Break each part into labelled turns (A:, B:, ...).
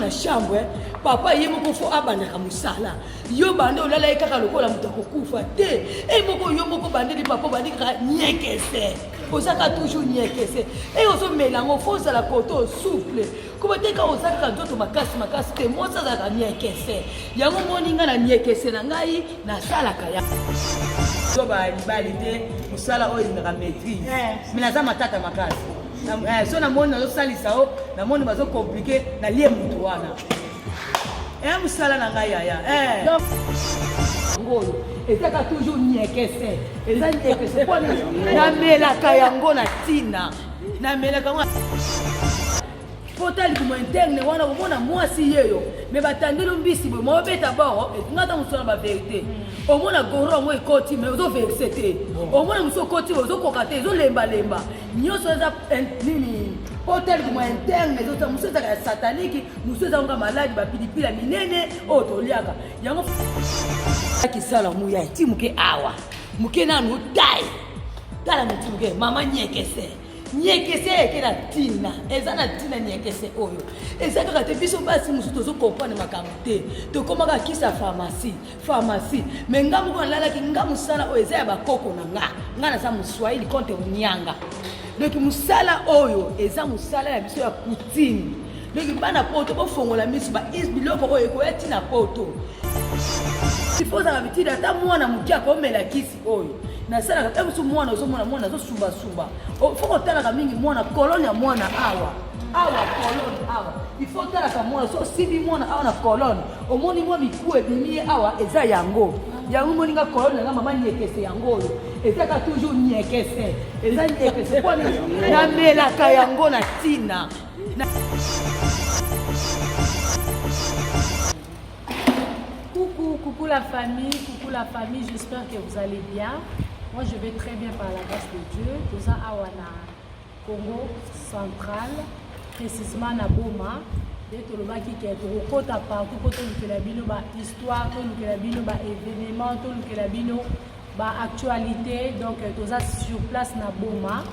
A: na chambre, papa ye moko fo abandaka mosala. Yo bande olala ye kaka lokola moto akokufa te. E moko yo moko bandeli papa obandi kaka nyekese. Ozaka toujours nyekese. E ozomela yango fo ozala koto souple. Koba te kaka oza kaka nzoto makasi makasi te. Mwasi azalaka nyekese. Yango moni nga na nyekese na ngai nasalaka ya. Zoba libali te mosala oyo elingaka maîtrise. Mais naza matata makasi. So namoni nazosalisa o namoni bazokomplike nalie motu wana eya mosala na ngai yaya ngoyo ezaka toujours nyekese eza nyekese mpo namelaka yango na ntina namelaka yango pota libumu interne wana omona mwasi yeyo me batandeli mbisi boye maobeta boro nga ata mosu na baverité omona goro yango ekoti me ozoverse te omona mosu okoti ozokoka te ezolembalemba nyonso eza nini pota libumu interne ezota mosu ezaka ya sataniki mosu eza nga maladi bapilipili ya minene oyo toliaka yango kisala muya ti moke awa moke nanu tai tala moti moke mama nyekese Nyekese eke na ntina, eza na ntina nyekese oyo. Eza kaka te biso basi mosusu tozo comprendre makambo te. Tokomaka kisa pharmacie, pharmacie. Mais nga moko nalalaki nga mosala oyo eza ya bakoko na nga. Nga naza moswahili contre monyanga. Donc mosala oyo eza mosala ya biso ya poutine. Donc bana poto bofongola miso ba is biloko oyo ekoya ntina poto. Il faut ozala mitida ata mwana moke akomela kisi oyo nasalaka ntango mosusu mwana ozomona mwana azosumbasumba fo kotalaka mingi mwana kolone ya mwana awa awa kolone awa il faut otalaka mwana so osimbi mwana awa na kolone omoni mwa miku ebimi ye awa eza yango yango omoni nga kolone nanga mama niekese yango oyo ezaka toujours niekese eza niekese mpo namelaka yango na ntina.
B: Coucou, coucou la famille, coucou la famille, j'espère que vous allez bien. Moi je vais très bien par la grâce de Dieu. Toza awa na Congo central, précisément na Boma. Nde tolobaki ke tokokota partout mpo tolukela bino ba histoire, tolukela bino ba événement, tolukela bino ba actualité. Donc toza sur place na Boma.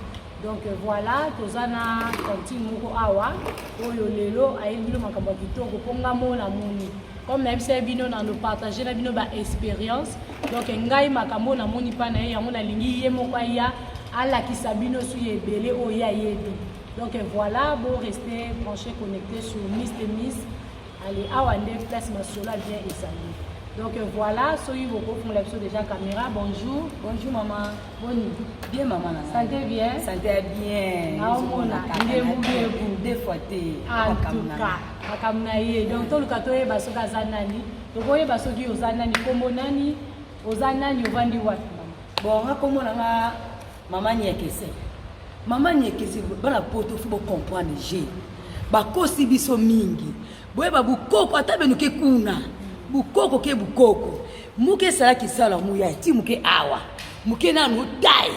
B: Donc voilà, toza na cantine moko awa oyo lelo ayebi bino makambo ya kitoko mpo nga moko namoni comme nayebisaki bino na partage na bino ba expérience. Donc ngai makambo oyo namoni mpa na ye yango nalingi ye moko aya alakisa bino soki ebele oyo ye ayebi. Donc voilà, bo rester branché connecté sur Miss de Miss. Allez, awa nde place masolo ya bien ezali. Donc voilà, soki bokofungola biso déjà caméra. Bonjour.
A: Bonjour maman.
B: Boni.
A: Bien maman na.
B: Santé bien.
A: Santé bien.
B: Naomona ngembu ngembu.
A: Deux fois te.
B: En tout cas, makambo na ye. Donc toluka toyeba soki aza nani. Tokoyeba soki oza nani, kombo nani, oza nani, ovandi wapi mama.
A: Bon, nga kombo na nga mama Nyekese. Mama Nyekese bana poto faut bo comprendre G. Bakosi biso mingi. Boyeba bukoko ata benuke kuna. Bukoko ke bukoko. Muke esalaki sala muya ti muke awa. Muke nanu tai.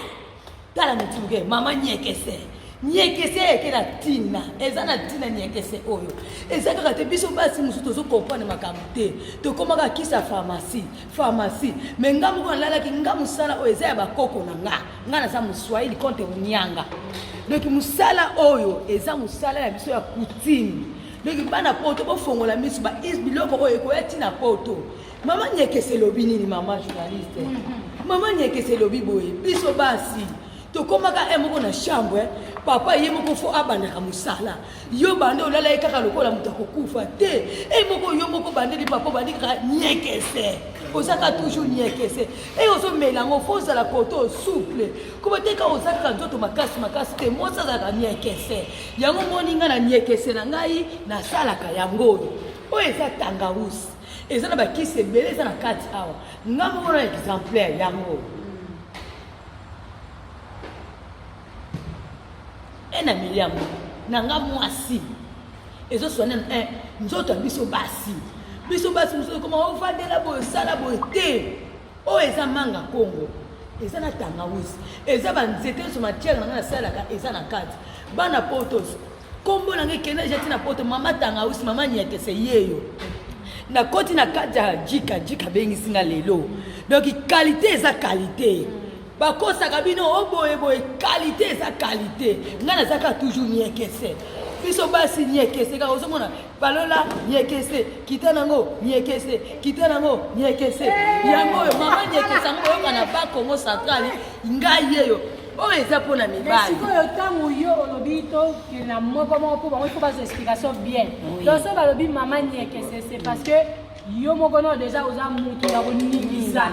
A: Tala mutu muke mama nyekese. Nyekese eke na ntina eza na ntina nyekese oyo eza kaka te biso basi mosusu tozo comprendre makambo te. Tokomaka kisa pharmacie, pharmacie. Mais nga moko nalalaki nga mosala oyo eza ya bakoko na nga. Nga naza moswahili contre monyanga. Donc mosala oyo eza mosala ya biso ya poutine. Donc bana poto bofongola miso ba is biloko oyo ekoya ntina poto. Mama Nyekese elobi nini mama journaliste? Mama Nyekese elobi boye biso basi tokomaka e moko na chambre, papa ye moko fo abandaka mosala. Yo bande olala ye kaka lokola moto akokufa te. E moko yo moko bandeli papa obandi kaka nyekese. Ozaka toujours nyekese. E ozomela yango fo ozala koto souple. Koba te kaka oza kaka nzoto makasi makasi te. Mwasi azalaka nyekese. Yango moni nga na nyekese na ngai nasalaka yango oyo. Oyo eza tangawusi. Eza na bakisi ebele eza na kati awa. Nga moko na exemplaire yango. E na meli yango na nga mwasi ezoswana nzoto ya biso basi. Biso basi mosusu ekoma ovandela boye osala boye te. Oyo eza manga Kongo, eza na tangawisi, eza banzete nyonso matière na ngai nasalaka eza na kati. Bana potos kombo na ngai ekenda deja ti na poto, mama tangawisi, mama nyekese yeyo. Nakoti na kati ya jika jika bengisi nga lelo. Donc qualité eza qualité. Bakosaka bino o boye boye, qualité eza qualité. Nga nazaka toujours nyekese. Biso basi nyekese kaka ozomona palola nyekese kita nango nyekese kita nango nyekese yango oyo mama nyekese yango boyoka na ba Congo central ngai yeyo oyo eza mpo na mibali.
B: Sikoyo ntango yo olobi tokenda moko moko mpo bango ifo bazwa explication bien. Donc soki balobi mama nyekese, c'est parce que yo moko no déjà oza mutu ya koningisa,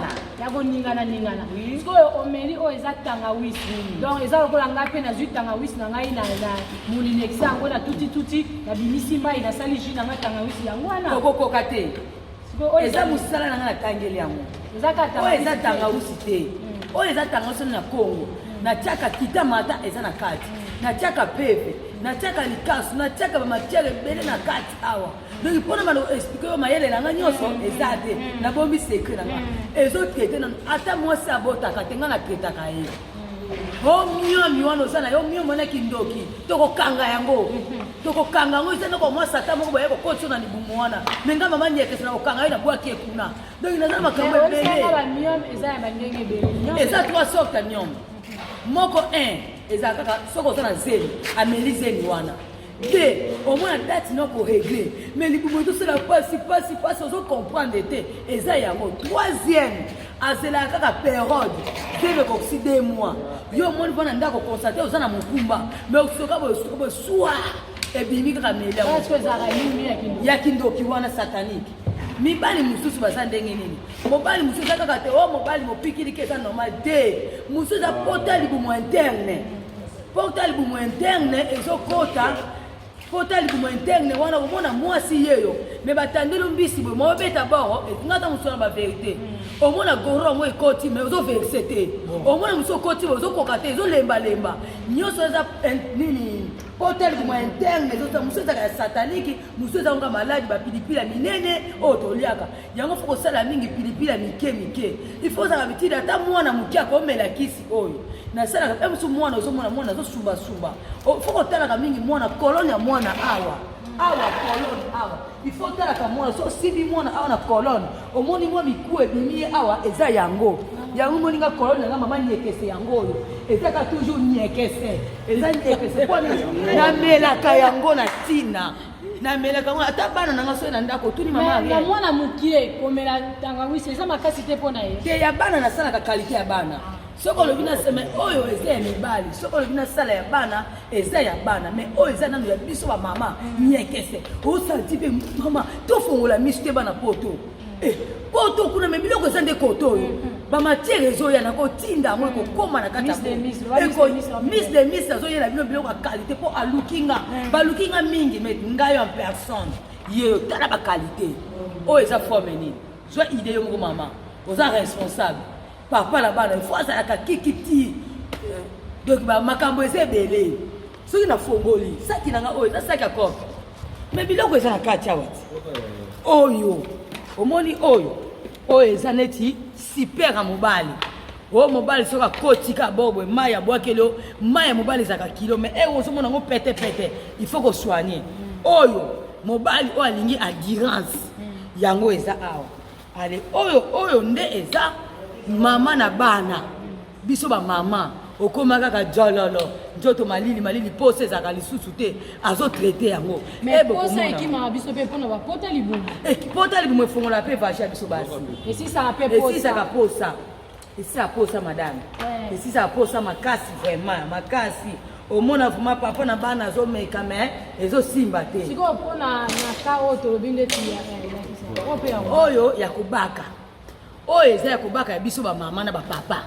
B: ya koningana ningana. Sikoyo omeli oyo eza tangawisi, donc eza lokola ngai mpe nazwi tangawisi na ngai na molinekisa yango na tuti tuti, nabimisi mai, nasali jus na ngai tangawisi yango wana.
A: Okokoka te, eza mosala na ngai, natangeli yango. Oyo eza tangawisi te, oyo eza tangawisi na Kongo. Natiaka kita mata eza na kati, natiaka peve, natiaka likasu, natiaka bamatière ebele na kati awa. Donc mpona bana expliquer oyo mayele na ngai nyonso eza te, nabombi secret na ngai. Ezotraiter nano ata mwasi abotaka te, ngai natraitaka ye. O miomi wana oza na yo miomi wana kindoki, tokokanga yango, tokokanga yango. Eza noko mwa satan moko boye kokotisa na libumu wana. Me ngai mama nyekesa na kokanga ye, nabwaki ye kuna. Donc naza na makambo ebele. Eza trois sortes ya myome. Moko 1 ezala kaka soki oza na zemi, ameli zemi wana. Deux, omona date na korégler, mais libumu ezosala pasi pasi pasi, ozocomprendre te, eza yango. Troisième, azelaka kaka période zemi ekokisi 2 mois, yo omoni mpo na ndako constate oza na mokumba, mais osoka boye, soka boye, swa ebimi kaka, meli yango ya kindoki wana satanique. Mibali mosusu baza ndenge nini? Mobali mosusu eza kaka te o mobali mopikiliki, eza normal te. Mosusu eza pota libumu interne, pota libumu interne ezokota, pota libumu interne wana. Omona mwasi yeyo me batandeli mbisi boye, maobeta boro nga ta mosusu na bavérité. Omona goro yango ekoti, me ozoverser te. Omona mosusu okoti boye, ozokoka te, ezolembalemba. Nyonso eza nini? Pota libumu interne ezosala. Mosusu ezaka ya satanique, mosusu eza nga maladi bapilipili ya minene oyo toliaka yango. Fo kosala mingi pilipili ya mike mike. Il faut ozala bitili, ata mwana moke akomela kisi oyo nasalaka. Mpe mosusu mwana, ozomona mwana azosumbasumba, fo kotalaka mingi mwana, colonne ya mwana awa awa, colonne awa. Il faut otalaka mwana. So osimbi mwana awa na colonne, omoni mwa miku ebimi ye awa, eza yango. Yango moninga colonne nanga mama nyekese yango oyo ezaka toujours nyekese, eza nyekese. Mpo namelaka yango na ntina, namelaka yango ata bana nanga soki na ndako otuni mama.
B: Na mwana mokie komela tangawisi eza makasi te mpo na ye?
A: Te, ya bana nasalaka qualité ya bana. Soki olobi na mais oyo eza ya mibali, soki olobi nasala ya bana, eza ya bana. Mais oyo eza nano ya biso bamama nyekese. Osanti mpe mama, tofongola miso te. Bana poto, poto kuna, me biloko eza nde koto oyo bamatière ezoya na kotinda yango, ekokóma na kati. Miss de miss azoyela bino biloko ya qualité mpo aluki nga, baluki nga mingi. Mais ngai en personne ye, tala baqualité oyo eza forme nini. Zwa idée yo moko mama, oza responsable, papa na bana, ifo azalaka kikiti. Donc makambo eza ebele. Soki nafongoli saki na nga oyo eza saki ya cope, mais biloko eza na kati awa ti oyo omoni oyo, oyo eza neti super ya mobali. Oyo mobali soki akotika bobwe mai abwakeli yo mai ya mobali ezalaka kilo, mais eyo ozomona yango pete pete. Il faut kosoigner oyo mobali oyo alingi endurance, yango eza awa. Ale oyo, oyo nde eza mama na bana. Biso bamama okóma kaka jololo, nzoto malili malili, posa ezalaka lisusu te, azotraiter yango.
B: Posa ekimaka biso mpe mpona bapota libumu.
A: Pota libumu efongola mpe vagin ya biso basi.
B: Esisaka mpe.
A: Esisaka posa, esisaka posa madame, esisaka posa makasi, vraiment makasi. Omona vraiment papa na bana azomeka, mais ezosimba te.
B: Sikoyo mpona na ka oyo tolobi ndeti
A: oyo ya kobaka, oyo eza ya kobaka ya biso bamama na bapapa.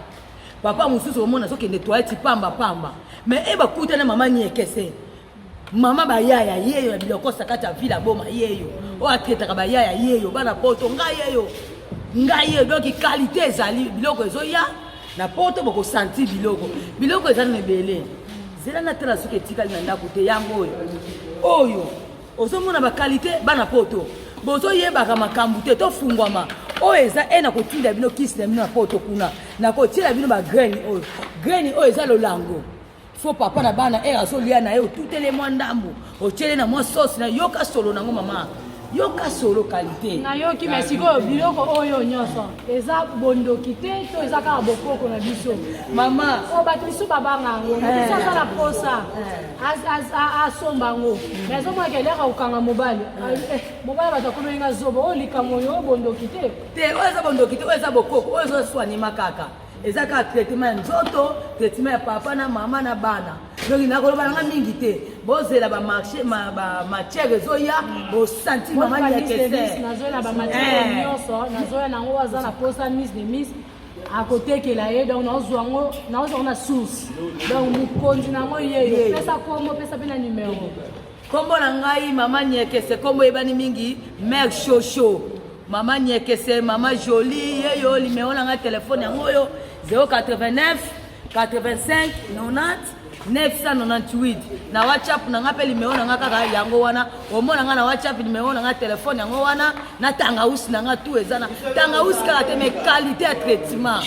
A: Papa mosusu omona azokende toilette pamba pamba, mais e bakutana mama niekese, mama bayaya yeyo ya bilokosa kati ya ville aboma yeyo oyo atraitaka bayaya yeyo bana poto. Ngai yeyo, ngai yeyo. Donc qualité ezali, biloko ezoya na poto, bokosentir biloko. Biloko ezali na ebele. Zela natala soki etikali na ndako te. Yango oyo, oyo ozomona baqualité. Bana poto bozoyebaka makambo te, tofungwama. Oyo eza e na kotinda bino kisi na bino na poto kuna, nakotiela bino bagraine. Oyo graine oyo eza lolango. Fo papa na bana ere azolia na ye, otutele mwa ndambo, otiele na mwa sauce na yoka solo nango mama. Yoka solo qualité.
B: Nayoki, mais sikoyo biloko oyo nyonso eza bondoki te to eza kaka bokoko na biso?
A: Mama,
B: oyo bato misusu babanga yango, moto aza na posa asomba yango, mais azomonaka eliaka kokanga mobali. Mobali bato akomelinga zoba oyo likambo oyo oyo bondoki te.
A: Te, oyo eza bondoki te, oyo eza bokoko, oyo ezosoignema kaka. Eza kaka traitement ya nzoto, traitement ya papa na mama na bana. Donc nakoloba nanga mingi te, bozela bamarché, bamatière ezoya, bosanti mama Nyekese.
B: Nazoya na bamatière nyonso, nazoya nango. Aza na posa mise de mise akotekela ye. Donc nazwa yango, nazwa yango na source. Donc mokonzi nango yeyo, pesa kombo, pesa mpe na numero.
A: Nkombo na ngai mama Nyekese, nkombo eyebani mingi Mare Shosho, mama Nyekese, mama Jolie yeyo. Limero na ngai telefone yango oyo: 089 85 90 998. Na WhatsApp na ngai mpe limero na ngai kaka yango wana. Omona ngai na WhatsApp, limero na ngai telefone yango wana. Na tangausi na ngai tu eza na tangausi kaka te, mais qualité ya traitement,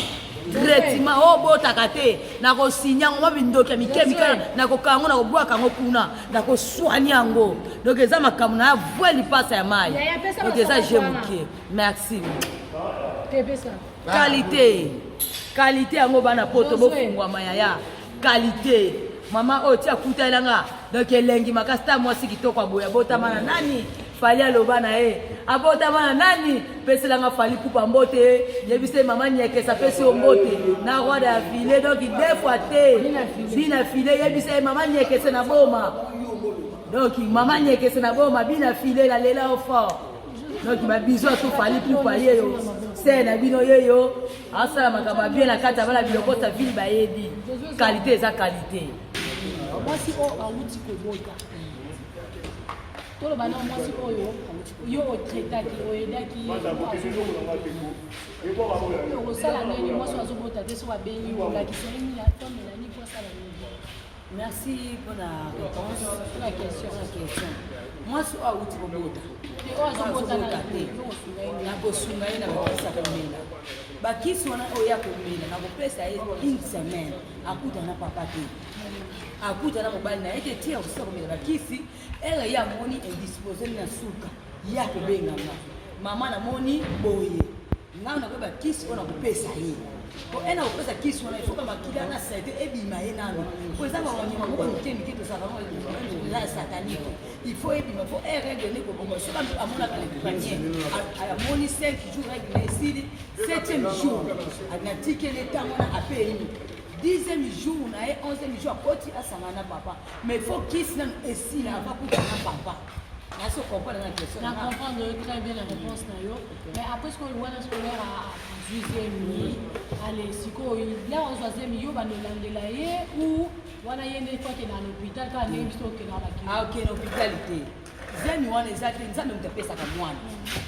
A: traitement oyo obotaka te, nakosinya yango. Mwa bindoki ya mike mike, nakokanga yango, nakobwaka yango kuna, nakoswani yango. Donc eza makambo na ya voi lipasa ya mai. Donc eza je moke. Merci. Qualité, qualité yango bana poto bofungwama yaya. Qualité mama oyo ti akutalelanga, donc elengi makasi. Ta mwasi kitoko aboye, abotama na nani? Fally aloba na ye, abotama na nani? Peselanga Fally Pupa mbote, yebisa mama Nyekesa apesi yo mbote na roi de file. Donc deux fois te bina file, yebisa ye mama Nyekese na boma. Donc mama Nyekese na boma, bina file, nalela yo fort. Donc babisous ato Fally Pupa yeyo se na bino yeyo asala makambo ya bien na kati ya bana biloko ta ville, bayebi qualité eza qualité.
B: Mwasi oyo awuti kobota, toloba na mwasi oyo yo otraitaki, oyedaki ye, okosala ndeni? Mwasi oyo azobota te, soki abengi, olakisa ye nini, atomela nini po asala nini?
A: Merci mpona réponse.
B: La question.
A: La question, mwasi oyo awuti kobota,
B: oyo azobota
A: te, nakosunga ye na bakisi ya komela. Bakisi wana oyo ya komela, nakopesa ye une semaine, akuta na papa te, akuta na mobali na ye te, tia kosisa komela bakisi. Ere ye amoni indisposé na suka, ye akobenganga: "Mama, namoni boye." Ngai nakoyeba kisi oyo nakopesa ye. Po e nakopesa kisi wana, ifoka makila na saleté ebima ye nano, po eza bawanyama moko mike mike tozalaka ngo, eza ya satanique. Il faut ebima, faut e règle nde kobima. Soki amonaka le premier, amoni 5 jours règle na esili, 7e jour natikeli ntango wana, apeyemi 10e jour na ye, 11e jour akoti asangana na papa. Mais faut kisi nano esila avant kuta na papa. Naso comprendre na question?
B: Na comprendre très bien la réponse na yo, mais après sikoyo wana scolaire azwi zemi, ale sikoyo la ozwa zemi, yo banolandela ye ou wana ye nde faut akende na l'hôpital kaka ndenge biso okendaka bakili?
A: Akende hôpital te. Zemi wana eza te. Nzambe moto apesaka mwana,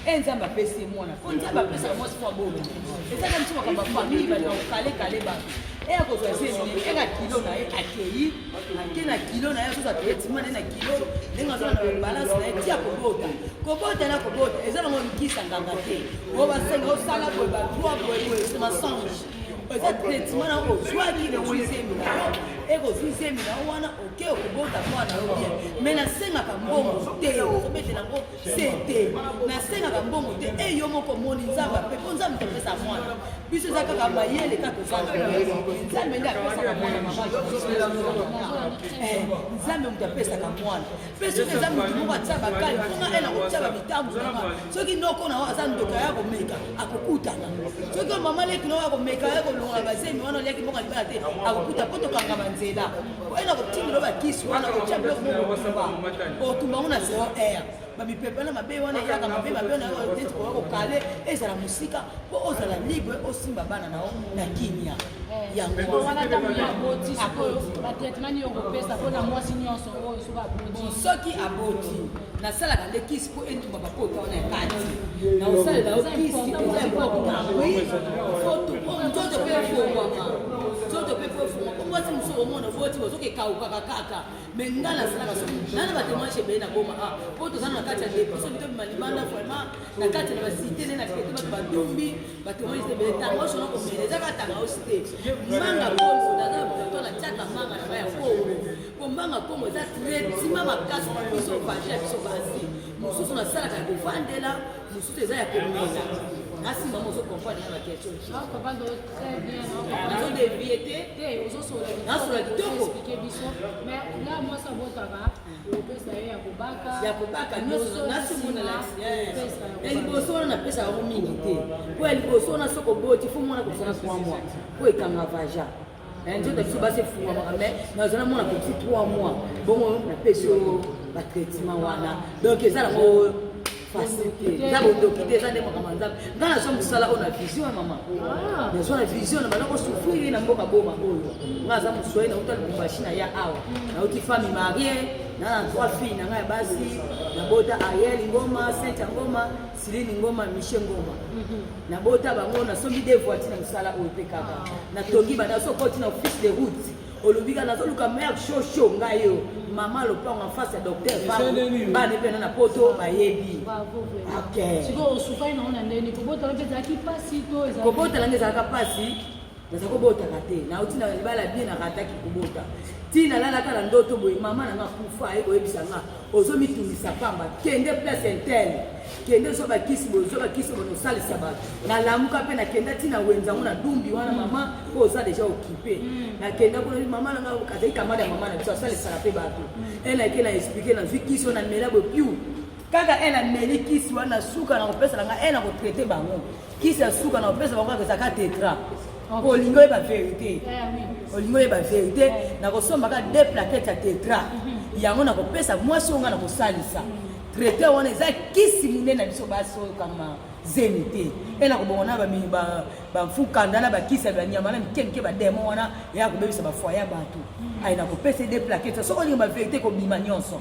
A: e Nzambe apesi ye mwana, po Nzambe apesaka mwasi fo abota. Ezaka biso makambo ya famille, balinga kokalekale bato. E akozwa zemi eka kilo na ye, akei, ake na kilo na ye, azozwa traitement na ye na kilo, ndenge aza na balance na ye ti akobota. Kobota na kobota eza nango nkisa nganga te oyo basenga osala boye, badroit boye boye, c'est mensonge. Eza traitement na ozwaki, ozwi zemi na yo, ekozwi zemi na yo wana, oke okobota mwana yo bien. Mais nasengaka mbongo te, ozobetela yango se te, nasengaka mbongo te. E yo moko omoni Nzambe ape, mpo Nzambe topesa mwana. Biso eza kaka mayele kaka toza na, Nzambe nde apesaka mwana. Mama, Nzambe moto apesaka mwana. Mpe soki eza motu moko atia bakali mponga ena kotia bamitambo nanga, soki noko na yo aza ndoka ya komeka, akokutana. Soki mama leki na yo akomeka ya kolongola bazemi wana oliaki mboka libala te, akokuta. Mpo tokanga banzela po ena kotindela bakisi wana, kotia biloko moko otumba, otumba ngo na 0 heure, bamipepe na mabe wana eyaka mabe mabe wana neti koya kokale, ezala mosika mpo ozala libre, osimba bana na yo na kimia. Yango.
B: Wana ntango ye aboti sikoyo, batraitement nini okopesa mpona mwasi nyonso oyo soki aboti?
A: Soki aboti, nasalaka nde kisi mpo etumba bakota wana ya kati. Na osalela yo kisi, eza important. Oui, nzoto mpe efongwama, nzoto mpe fo efongwa, mpo mwasi mosusu omona oboti, ozoki ekaukaka kaka. Mais nga nasalaka so nana batémoignage ebele na boma a, mpo toza na kati ya dépression, tobima libanda vraiment na kati na basite nde na traité bato badumbi, batémoignage ebele. Tangausi wana komela eza kaka tangausi te, manga kongo. Naza na plateau, natiaka manga na ngai ya kongo. Po mbanga kongo eza traitement makasi na biso vagin ya biso basi. Mosusu nasalaka ya kovandela, mosusu eza ya komela. Nasi mama ozo comprendre nga ba question.
B: Ah, comprendre très bien.
A: Nazo dévier te.
B: Te, ozosola
A: Nasola kitoko.
B: Expliquer biso. Mais là moi ça botaka, opesa ye ya kobaka.
A: Ya kobaka nyonso nasi mona lakisi. Ya liboso wana napesaka yango mingi te. Po ya liboso wana soki oboti fo mwana kosala 3 mois. Po ekanga vagin. Eh, nzoto biso basi efungwamaka mais naza namona kokisi 3 mois bongo napesi yo batraitement wana donc eza nango facile te eza bondoki te eza nde makambo ya nzambe ngai nazwa mosala oyo na vision ya mama ah. nazwa na vision na banda kosouffrir na mboka boma oyo ngai aza moswahili nauta lubumbashi na ya awa nauti femme marie na na trois filles na ngai ya basi nabota ariel ngoma sainte ngoma siline ngoma miche ngoma mhm. Nabota bango nasombi deux voitures na mosala oyo mpe kaka natongi banda so okoti na office de route olobi kaka nazoluka mare shosho ngai yo mama lopango en face ya docteur bana mpe na poto bayebi kobotala nde ezalaka mpasi naza kobotaka te nauti na libala bien narataki kobota ti nalalaka na ndoto boye mama na nga kufa aye koyebisa nga ozomitungisa pamba kende place intel kende ozwa bakisi boye ozwa bakisi boye osalisa bato nalamuka mpe nakenda ti na wenze yango na dumbi wana mama mpo oza deja okipe mm. nakenda kuna mama na nga azali kamada ya mama na biso asalisaka mpe bato mm. e nake na explike nazwi kisi oyo namela boye piu kaka e nameli kisi wana suka na kopesa na nga e na kotraite bango kisi ya suka na kopesa bango kaka ezalaka tetra olingi oyeba verité eh, olingi oyeba verité nakosomba kaka deux plaquette ya tetra mhm. yango nakopesa mwasi oyo ngai nakosalisa mhm. traité wana eza kisi monene na biso basi oyo kama zemi te e nakobongo na bamfukanda na bakisi ya banyama na mike mike bademo wana eya kobebisa bafoye ya bato mhm. aye nakopesa ye deux plaquette soki olingi baverité kobima nyonso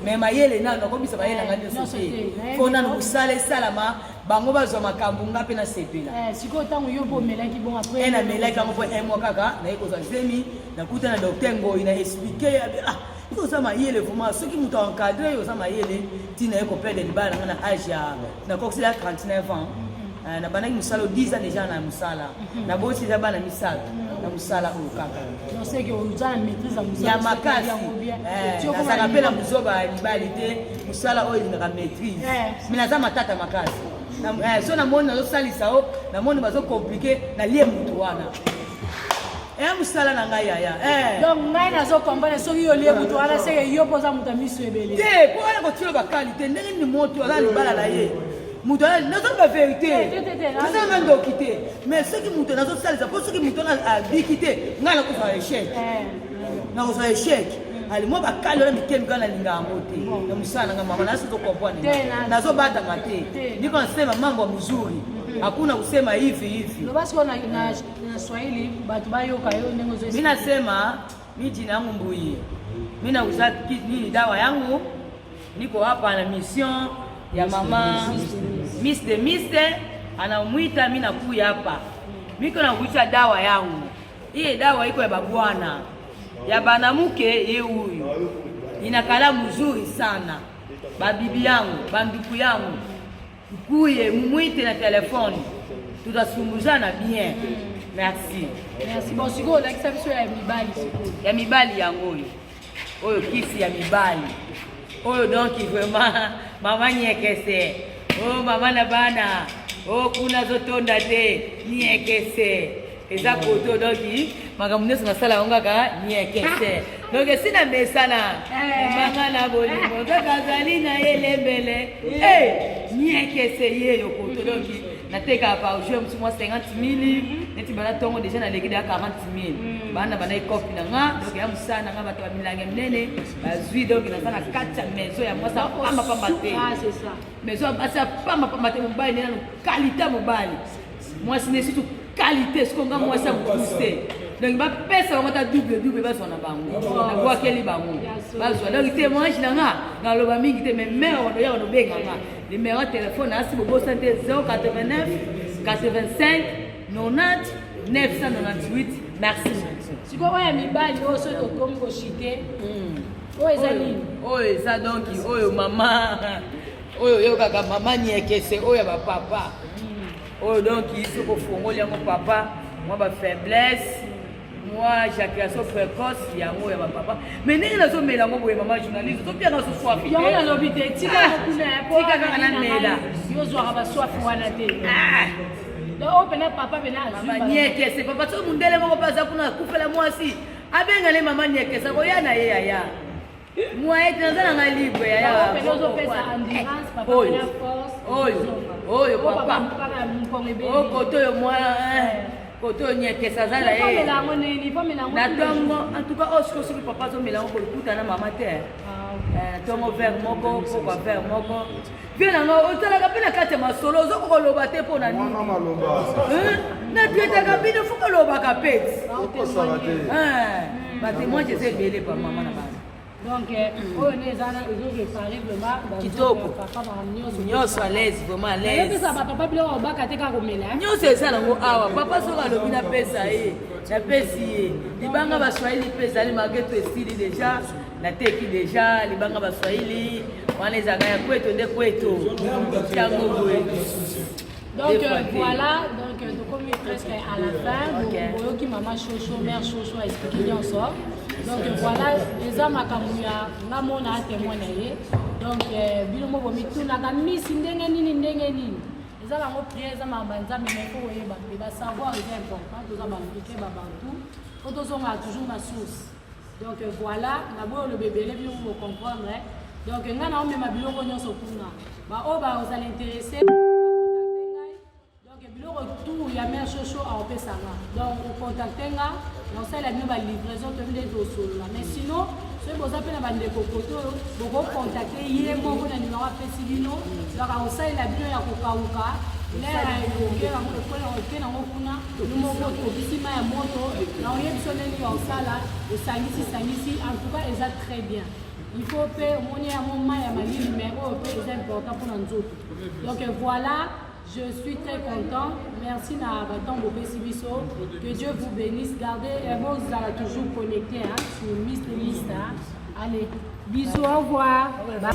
A: mais mayele nano nakobisa mayele na ngai nyonso te fo nano mosala esalama bango bazwa makambo nga mpe nasepela
B: eh, sikoyo ntango yo mpe omelaki bongo
A: après eh, namelaki yango mpo un mois kaka naye kozwa zemi nakuta na docteur ngoi na explike ah yo oza mayele vraiment soki moto encadre yo oza mayele ntina ye koperde libala na nga na age ya nakokisela 39 ans eh, nabandaki mosala 10 ans déjà na mosala mhm. naboti eza bana misato na mosala oyo kaka ya makasi eh, nazalaka mpe na buzoba ya mibali te mosala oyo elingaka maîtrise eh. mais naza matata makasi so namoni nazosalisa o namoni bazokomplike nalie motu wana eya mosala na ngai yaya
B: eh. donc ngai nazo comprendre soki yo lie moto wana seke yo mpo oza moto ya miso ebele
A: te mpo wana kotila bakali te ndenge nini moto aza libala na ye moto nazoloba verité nazalanga ndoki te mais soki moto nazosalisa mpo soki moto wana abiki te ngai nakozwa échec eh. nakozwa échec ali mwa bakali wana mike mike nalinga yango te na mosala nanga mama naso tocomprendre nazobatama te niko nasema mambo ya mzuri hakuna kusema hivi hivi
B: Na Swahili bato bayoka yo ndenge ozo.
A: Mimi nasema mi jina yangu Mbuyi, mi nauza nini dawa yangu, niko hapa na mission ya mama Miss de Miss anamwita, mi nakuya hapa miko nakuisha dawa yangu. Iye dawa iko ya babwana ya banamuke ye huyu inakala mzuri sana, babibi yangu banduku yangu Kuye mumwite na telefone tutasumbuzana bien. Merci.
B: Merci. Bon sikoyo olakisa biso ya mibali sikoyo.
A: Ya mibali yango oyo. Oyo kisi ya mibali. Oyo donc vraiment mama nyekese. Oh mama na bana. Oh kuna zotonda te. Nyekese. Eza koto donc makambo nyonso nasala yango kaka nyekese. Donc esi na mesana. Eh. Manga na bolingo kaka azali na ye lembele. Eh, nyekese ye yo koto donc natekaka par jour mosusu mwa 50 mili neti bana ntongo deja naleki deja 40 mille mm. bana bana ekopi na nga donc ya mosala na nga bato ya milangi ya minene bazwi donc naza na kati ya maison ya mwasi apamba pamba te ah, maison ya basi apamba pamba te mobali nde nano kalite ya mobali mwasi ne surtout qualité siko nga mwasi ya mokuse donc bapesa bango ata double double bazwa na bango nabwakeli bango bazwa donc témoignage na nga naloba mingi te mais mare wanoya wanobenga nga numero ya telefone asi bobosani te 089 85 90 998 merci
B: sikoyo oyo ya mibali oyo soki tokomi koshite hmm. oyo eza nini
A: oyo eza donk oyo mama oyo oyokaka mama niekese oyo ya bapapa oyo donc soki ofongoli yango papa mwa ba faiblesse Mwa éjaculation précoce yango ya bapapa. Mais ndenge nazomela yango boye mama journaliste, ozopiaka so soif te.
B: Yango nalobi te, tika
A: Ah,
B: kuna
A: tika kaka namela.
B: Yo ozwaka basoif wana te.
A: Ah.
B: Donc oyo mpena papa mpena azwi
A: Mama Niekese, papa soki mundele moko mpe aza kuna akufela mwasi, abengale mama Niekese akoya na ye yaya. Mwaye te naza nanga libre yaya.
B: Papa mpena ozopesa endurance, papa
A: Oyo.
B: mpena force.
A: Oyo. Oyo papa.
B: Papa mokongo ebeli.
A: Oyo kote oyo mwa kote oyo Niekese aza na ye.
B: Pomela yango nini? Pomela yango
A: Na
B: tous les
A: ntongo,
B: jours.
A: en tout cas oyo sikoyo soki papa azomela yango kolukuta na mama te.
B: Ah, ok.
A: Ntongo verre moko, pokwa verre moko. Vie na nga otalaka mpe na kati ya masolo ozokoka koloba te mpo na nini?
C: Mwana maloba.
A: Hein? Napietaka bino fo kolobaka peti.
C: Okosaka te.
A: Batémoignage eza ebele pa mama na bana.
B: Donc oyo nde eza na ezo réparer vraiment banzoto
A: Kitoko.
B: ya papa, makambo nyonso.
A: Nyonso à l'aise, vraiment à l'aise.
B: Nayebisa bapapa biloko obaka te, kaka komela.
A: Nyonso eza nango awa. Papa soki alobi napesa ye, napesi ye. Libanga baswahili mpe ezali mageto, esili déjà, nateki déjà libanga baswahili wana, ezalaka ya kweto nde kweto yango boye.
B: Donc
A: Des fois,
B: voilà, donc tokomi presque à la fin. Boyoki mama Shosho, mère Shosho aexpliquer nyonso. Donc voilà, eza makambo ya nga mona témoin na ye. Donc bino mo bomitunaka misi ndenge nini ndenge nini. Eza bango prière, eza makambo ya Nzambe, mais faut koyeba mpe basavoir eza important. Toza baaméricain, babantu, po tozongaka toujours na source. Donc voilà, naboyi oloba ebele, bino bocomprendre. Donc ngai naomema biloko nyonso kuna, baoyo bazala intéressé bacontacte ngai. Donc biloko tout ya mère Shosho aopesanga, donc ocontacte nga, naosalela bino balivraison, toyebi nde tosolola. Mais sinon soki boza mpe na bandeko kote oyo, bokocontacte ye moko na numero apesi bino. Donc akosalela bino ya kokauka lere oke nango kuna yo moko, obisi mai ya moto na oyebi so ndenge ya osala, osangisi sangisi. En tout cas eza très bien. Il faut mpe omoni yango mai ya malili, mais oyo mpe eza important mpona nzoto. Donc voilà, je suis très content. Merci na baton bopesi biso. Que Dieu vous bénisse. Gardez, bozala toujours connecté, hein, sur Miss List, hein. Allez, bisous, au revoir. Bye.